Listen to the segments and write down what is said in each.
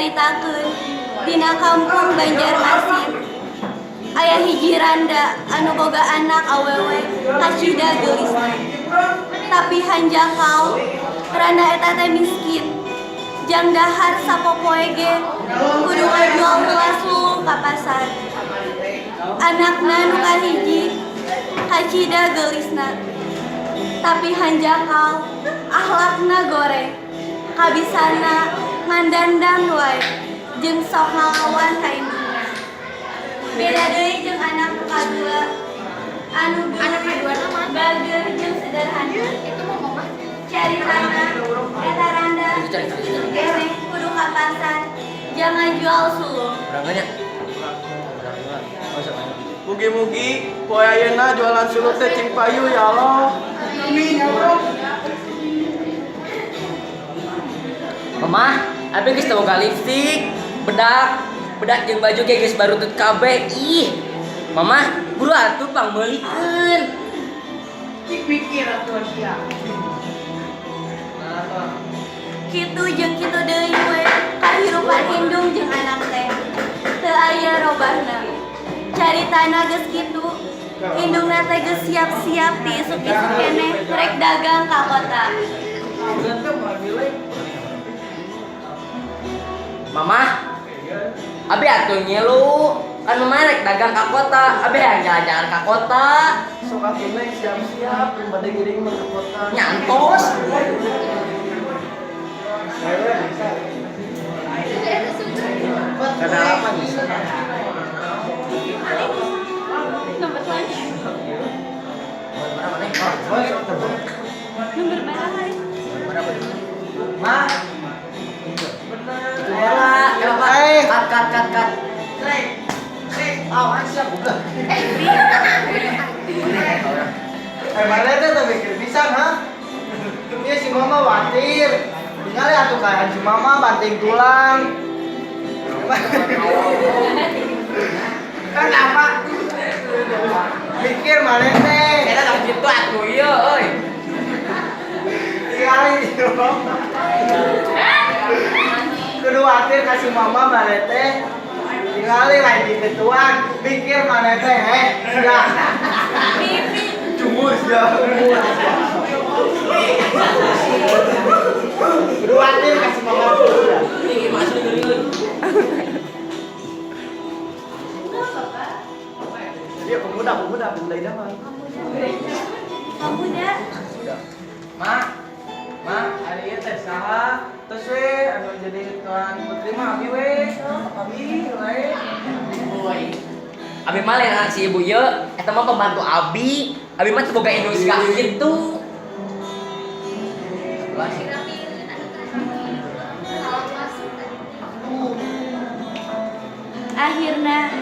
Nyaritakeun dina kampung Banjarmasin aya hiji randa anu boga anak awewe kacida geulisna. Tapi hanjakal randa eta teh miskin. Jang dahar sapopoe ge kudu ngajual heula sulung ka pasar. Anakna nu kahiji kacida geulisna. Tapi hanjakal akhlakna goreng. Kabisana ngandandang wae jeung sok ngalawan ka indungna. Beda deui jeung anak nu kadua anu geulis, bageur jeung sederhana. Caritana eta randa isuk keneh kudu ka pasar jang ngajual sulung. Berangkatnya. Mugi-mugi poe ayeuna jualan suluk teh cing payu, ya Allah. Amin, ya Allah. Mama, abi geus teu boga lipstik, bedak, bedak jeung baju ge geus barutut kabeh. Ih. Mama, buru atuh pangmeulikeun. Cik mikir atuh sia. Kitu jeung kitu deui we kahirupan indung jeung anak teh. Teu aya robahna. Caritana geus kitu, indungna teh geus siap-siap ti isuk-isuk keneh rek dagang ka kota. Mama, abi atuh ngilu. Kan mama rek dagang ka kota, abi hayang jalan-jalan ka kota. Sok atuh, Neng, siap-siap bade ngiring mah ke kota. Nyantos. Kedalaman bisa. Nomor lagi. Nomor berapa? Ma. Itu heula, eh Bapak. Cut cut cut cut. Awas siap goblok. Eh, mana teh teu mikir pisan, ha? Ieu si mama watir. Tinggal atuh kayak si mama banting tulang. Kan apa? Mikir mana teh? Eta tong kitu atuh ieu euy. Tinggal si mama. Kudu watir ka si mama mana teh. Tinggal lain di ketuan. Mikir mana teh, heh. Ya. Pipi. Cungus ya. Kudu watir ka si mama dulu ya. Ini masuk dulu. Iya, pemuda, pemuda, pemuda idaman. Pemuda. Ma, ma, ari ieu teh saha? Terus we anu jadi tuan putri mah abi we. Abi we. Woi. Abi mah lain anak si ibu ieu, eta mah pembantu abi. Abi mah teu boga indung siga kitu. Akhirna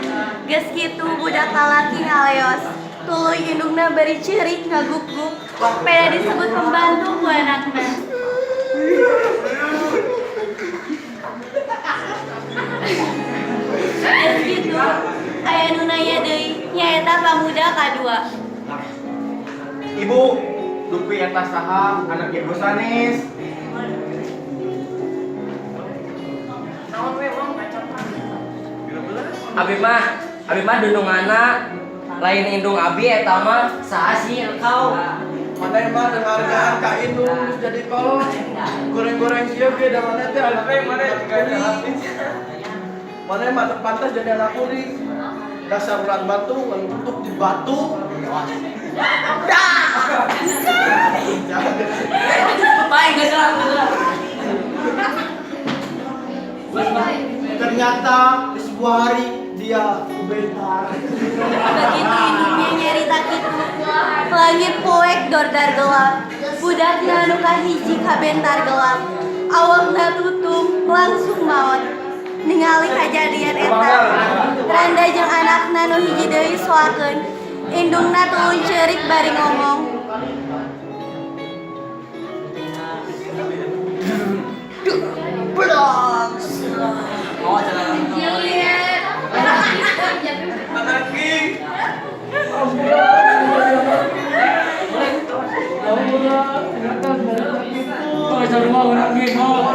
geus kitu budak lalaki ngaleos. Tuluy indungna bari ceurik ngaguk-guk peda disebut pembantu ku anakna. Geus kitu aya nu nanya deui nyaeta pamuda kadua. Ibu, dupi eta saha anak ibu sanes. Abi mah dundungana lain indung abi eta mah saha sih kau. Mana mah penghargaan ka indung geus jadi kolot. Goreng-goreng sieu ge da mana teh anak mana kuring. Mana mah teu pantas jadi anak kuring. Dasar ulat batu ngentuk di batu. Baik geus lah, geus lah. Ternyata di sebuah hari dia kubentar. Begitu indungnya nyarita kitu, langit poek dordar gelap. Budakna nu kahiji kabentar gelap. Awakna tutung langsung maot. Ningali kajadian eta, randa jeung anakna nu hiji deui soakeun. Indungna tuluy ceurik bari ngomong. Blok. Anaki. Oh, sarua urang ge mau.